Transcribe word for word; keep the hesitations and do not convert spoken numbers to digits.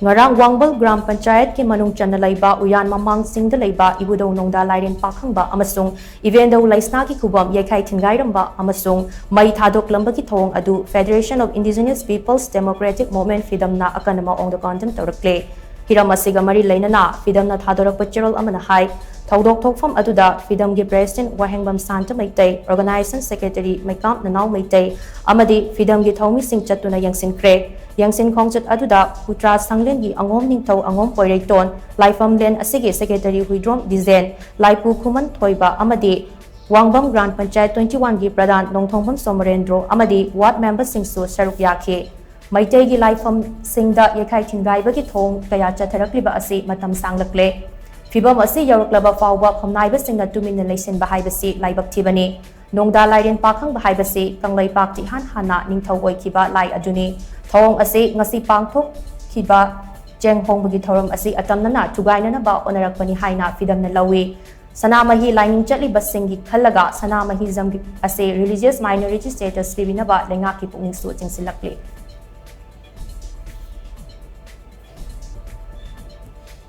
ꯉꯔꯥꯡ ꯋꯥꯡꯕꯜ ꯒ꯭ꯔꯥꯝ ꯄꯟꯆꯥꯌꯠꯀꯤ ꯃꯅꯨꯡ ꯆꯟꯅ ꯂꯩꯕ ꯎꯌꯥꯟ ꯃꯃꯥꯡꯁꯤꯡꯗ ꯂꯩꯕ ꯏꯕꯨꯙꯧ ꯅꯣꯡꯗꯥ ꯂꯥꯏꯔꯦꯟ ꯄꯥꯈꯪꯕ ꯑꯃꯁꯨꯡ ꯏꯕꯦꯟꯗꯧ ꯂꯩꯁꯅꯥꯒꯤ ꯈꯨꯕꯝ ꯌꯩꯈꯥꯏ ꯊꯤꯟꯒꯥꯏꯔꯝꯕ ꯑꯃꯁꯨꯡ ꯃꯩ ꯊꯥꯗꯣꯛꯂꯝꯕꯒꯤ ꯊꯧꯑꯣꯡ ꯑꯗꯨ Federation of Indigenous Peoples Democratic Movement, ꯐꯤꯗꯝꯅ ꯑꯀꯟꯕ ꯃꯑꯣꯡꯗ condemn ꯇꯧꯔꯛꯂꯦ꯫ ꯍꯤꯔꯝ ꯑꯁꯤꯒ ꯃꯔꯤ ꯂꯩꯅꯅ ꯐꯤꯗꯝꯅ ꯊꯥꯗꯣꯔꯛꯄ ꯆꯦꯔꯣꯜ ꯑꯃꯅ ꯍꯥꯏ, ꯊꯧꯗꯣꯛ ꯊꯣꯛꯐꯝ ꯑꯗꯨꯗ ꯐꯤꯗꯝꯒꯤ President Wahengbam Santa Meitei, Organization Secretary Meikam Nanao Meitei ꯑꯃꯗꯤ ꯐꯤꯗꯝꯒꯤ ꯊꯧꯃꯤꯁꯤꯡ ꯆꯠꯇꯨꯅ ꯌꯦꯡꯁꯤꯟꯈ꯭ꯔꯦ꯫ ꯌꯦꯡꯁꯤꯟ ꯈꯣꯡꯆꯠ ꯑꯗꯨꯗ ꯎꯇ꯭ꯔꯥ ꯁꯪꯂꯦꯟꯒꯤ ꯑꯉꯣꯝ ꯅꯤꯡꯊꯧ ꯑꯉꯣꯝ ꯄꯣꯏꯔꯩꯇꯣꯟ, ꯂꯥꯏꯐꯝꯂꯦꯟ ꯑꯁꯤꯒꯤ Secretary ꯍꯨꯏꯗ꯭ꯔꯣꯝ ꯗꯤꯖꯦꯟ, ꯂꯥꯏꯄꯨ ꯈꯨꯃꯟ ꯊꯣꯏꯕ ꯑꯃꯗꯤ ꯋꯥꯡꯕꯝ ꯒ꯭ꯔꯥꯝ ꯄꯟꯆꯥꯌꯠ twenty one ꯒꯤ ꯄ꯭ꯔꯙꯥꯟ ꯅꯣꯡꯊꯣꯡꯕꯝ ꯁꯣꯃꯣꯔꯦꯟꯗ꯭ꯔꯣ ꯑꯃꯗꯤ ward member ꯁꯤꯡꯁꯨ ꯁꯔꯨꯛ ꯌꯥꯈꯤ꯫ ꯃꯩꯇꯩꯒꯤ ꯂꯥꯏꯐꯝꯁꯤꯡꯗ ꯌꯩꯈꯥꯏ ꯊꯤꯟꯒꯥꯏꯕꯒꯤ ꯊꯧꯑꯣꯡ ꯀꯌꯥ ꯆꯠꯊꯔꯛꯂꯤꯕ ꯑꯁꯤ ꯃꯇꯝ ꯁꯥꯡꯂꯛꯂꯦ꯫ ꯐꯤꯚꯝ ꯑꯁꯤ ꯌꯧꯔꯛꯂꯕ ꯐꯥꯎꯕ ꯐꯝꯅꯥꯏꯕꯁꯤꯡꯅ ꯇꯨꯃꯤꯟꯅ ꯂꯩꯁꯤꯟꯕ ꯍꯥꯏꯕꯁꯤ ꯂꯥꯏꯕꯛ ꯊꯤꯕꯅꯤ꯫ ꯅꯣꯡꯗꯥ ꯂꯥꯏꯔꯦꯟ ꯄꯥꯈꯪꯕ ꯍꯥꯏꯕꯁꯤ ꯀꯪꯂꯩꯄꯥꯛꯇ ꯏꯍꯥꯟ ꯍꯥꯟꯅ ꯅꯤꯡꯊꯧ ꯑꯣꯏꯈꯤꯕ ꯂꯥꯏ ꯑꯗꯨꯅꯤ꯫ ꯊꯧꯑꯣꯡ ꯑꯁꯤ ꯉꯁꯤ ꯄꯥꯡꯊꯣꯛꯈꯤꯕ ꯆꯦꯡ ꯍꯣꯡꯕꯒꯤ ꯊꯧꯔꯝ ꯑꯁꯤ ꯑꯇꯝꯅꯅ ꯊꯨꯒꯥꯏꯅꯅꯕ ꯍꯣꯠꯅꯔꯛꯄꯅꯤ ꯍꯥꯏꯅ ꯐꯤꯗꯝꯅ ꯂꯧꯏ꯫ ꯁꯅꯥꯃꯍꯤ ꯂꯥꯏꯅꯤꯡ ꯆꯠꯂꯤꯕꯁꯤꯡꯒꯤ ꯈꯜꯂꯒ ꯁꯅꯥꯃꯍꯤꯖꯝ ꯑꯁꯤ religious minority status ꯄꯤꯕꯤꯅꯕ ꯂꯩꯉꯥꯛꯀꯤ ꯄꯨꯛꯅꯤꯡꯁꯨ ꯆꯤꯡꯁꯤꯜꯂꯛꯂꯤ꯫